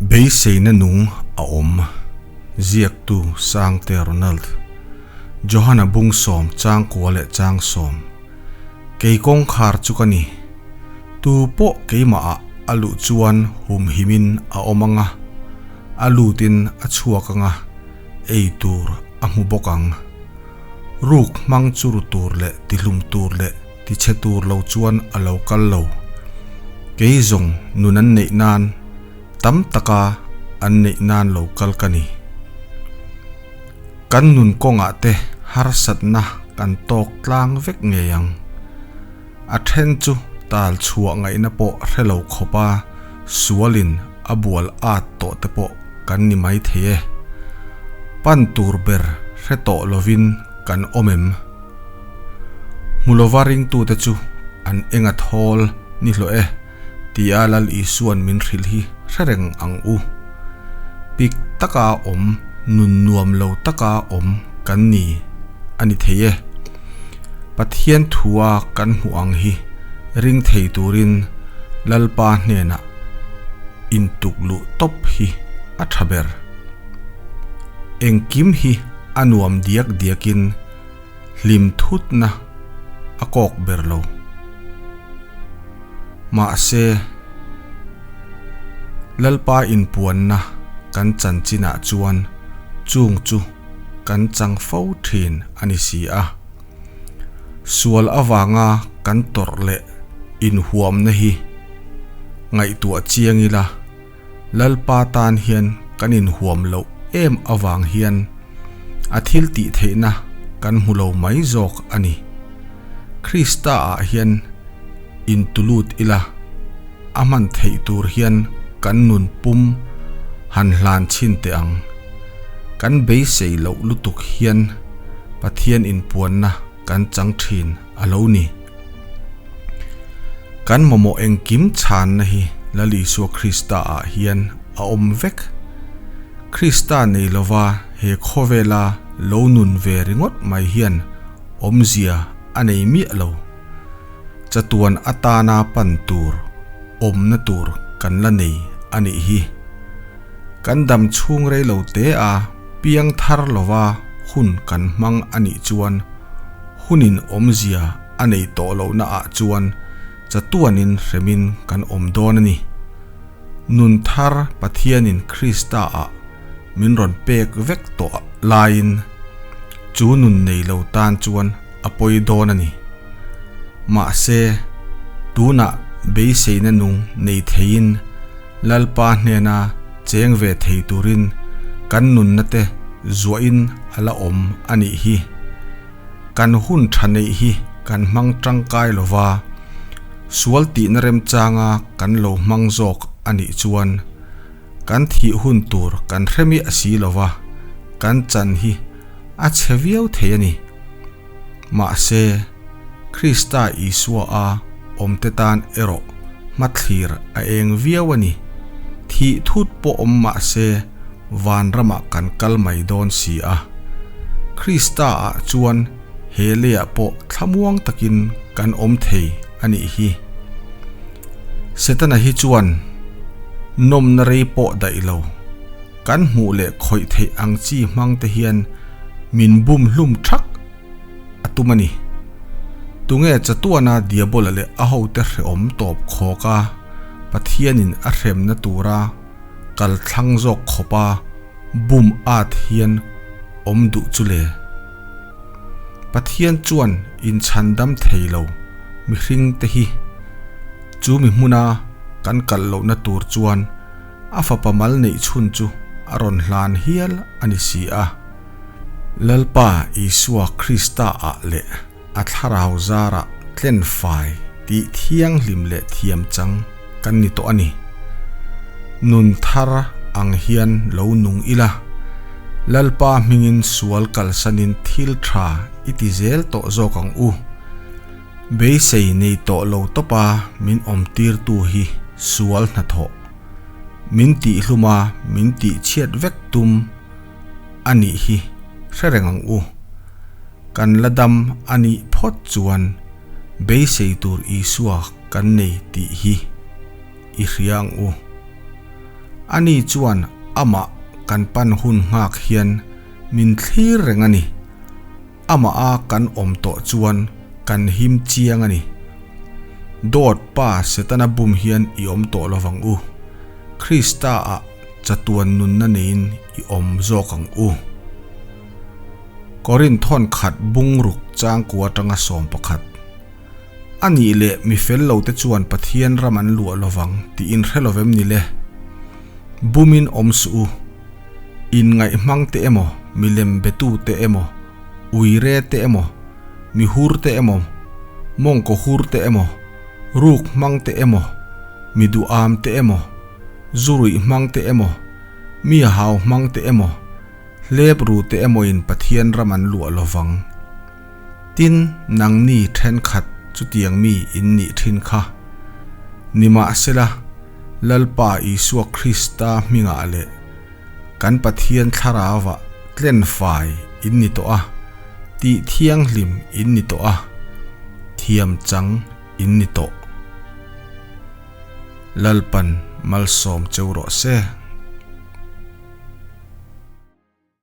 Beiseina nung a awm, ziaktu Sangte Ronald, Johana Bungsawm changkua leh changsawm, Kei kawngkhar chu ka ni. Tu pawh keimahah a luh chuan humhimin a awm ang a, a lutin a chhuak ang a, ei tur a hmu bawk ang. Ruk hmang chu ru tur leh tihlum tur leh tichhe tur lo chuan a lo kal lo. Kei zawng nun an neih nan tam taka an neih nan lo kal ka ni. Kan nun kawngah te harsatna kan tawk tlang vek ngei ang. A then chu tal chhuah ngaihna pawh hre lo khawpa sualin a bual at tawh te pawh kan ni mai thei e. Pan tur ber hre tawh lovin kan awm em? Hmu lova ringtute chu an eng a thawl ni hlawh e tia Lal Isua'n min hrilh hi hre reng ang u. Pik taka awm, nun nuam lo taka awm kan ni a ni thei e. Pathian thua kan hmuh ang hi ring thei turin Lalpa hnenah intukluh tawp hi a tha ber. Engkim hi a nuam diak diakin hlim thutna a kawk ber lo. Mahse, Lalpa inpuanna kan chanchinah chuan chung chu kan chang fo thin a ni si a. Sual avanga kan tawrh leh inhuamna hi ngaihtuah chiang ila, Lalpa tan hian kan inhuam loh em avang hian a thil tih theihna kan hmu lo mai zawk a ni. Krista ah hian intulut ila, a hman theih tur hian kan nun pum han hlan chhin teh ang. Kan beisei loh lutuk hian Pathian inpuanna kan chang thin a lo ni. Kan mamawh engkim chhanna hi Lal Isua Krista ah hian a awm vek. Krista nei lova he khawvela lo nun ve ringawt mai hian awmzia a nei miah lo. Chatuan atana pan tur, awmna tur kan la nei a nih hi. Kan dam chhung rei lo te a piang thar lova hun kan hmang a nih chuan hunin awmzia a nei tawh lohna ah chuan chatuanin hremin kan awm dawn a ni. Nun thar Pathianin Krista ah min rawn pek vek tawh laiin chu nun nei lo tan chuan a pawi dawn a ni. Mahse, tunah beiseina nung nei theiin Lalpa hnena cheng ve thei turin kan nunna te zuahin a la awm a nih hi. Kan hun tha neih hi kan hmang tangkai lo va, sual tihna remchanga kan lo hmang zawk a nih chuan kan thih hun tur kan hre miah si lo va, kan chan hi a chhe viau thei a ni. Mahse, Krista Isua a awmte tan erawh hmathlir a eng viau a ni. Thih thut pawh awm mah se vanramah kan kal mai dawn si a. Krista ah chuan he leiah pawh thlamuang takin kan awm thei a nih hi. Setana hi chuan nawmna rei pawh daih lo. Kan hmuh leh khawih theih ang chi hmang te hian min bum hlum thak a tum a ni. Tunge chatuana Diabola leh a hote hrehawm tawp khawk a, Pathianin a hremna tura kal thlang zawk khawpa bum at hian awm duh chu le? Pathian chuan inchhandam thei lo mihring te hi chu mi hmuna kan kalh lohna tur chuan a fapa mal neih chhun chu a rawn hlan hial a ni si a. Lalpa Isua Krista ah leh a thlarau zarah tlen fai tih thianghlim leh thiam chang kan ni tawh a ni. Nun thar ang hian lo nung ila, Lalpa hmingin sual kalsanin thil tha i ti zel tawh zawk ang u. Beisei nei tawh lo tawpa min awmtirtu hi sual hnathawh, min tihhluma min tihchhiat vek tum a nih hi hre reng ang u. Kan la dam a nih phawt chuan beisei tur Isua kan nei tih hi i hria ang u. Ani chuan amah kan pan hun nghak hian min thlir reng a ni. Amah a kan awm tawh chuan kan him chiang a ni. Dawt pa Setana bum hian i awm tawh lovang u. Krista ah chatuan nunna neiin i awm zawk ang u. Korinth thawn khat bungruk changkua atanga 11. A nih leh mi fel lo te chuan Pathian ram an luah lovang tih in hre lovem ni le? Bumin awm suh u. In ngaihmang te emaw, milem betu te emaw, uire te emaw, mi hur te emaw, mawngkaw hur te emaw, ruk hmang te emaw, mi duham te emaw, zuruih hmang te emaw, mi hau hmang te emaw, hlep ru te emawin Pathian ram an luah lovang. Tin, nangni thenkhat chutiang mi in nih thin kha. Nimahsela, Lalpa Isua Krista hmingah leh kan Pathian thlarauah tlenfai in ni tawh a, tih thianghlim in ni tawh a, thiam chang in ni tawh. Lalpan malsawm cheu rawh se.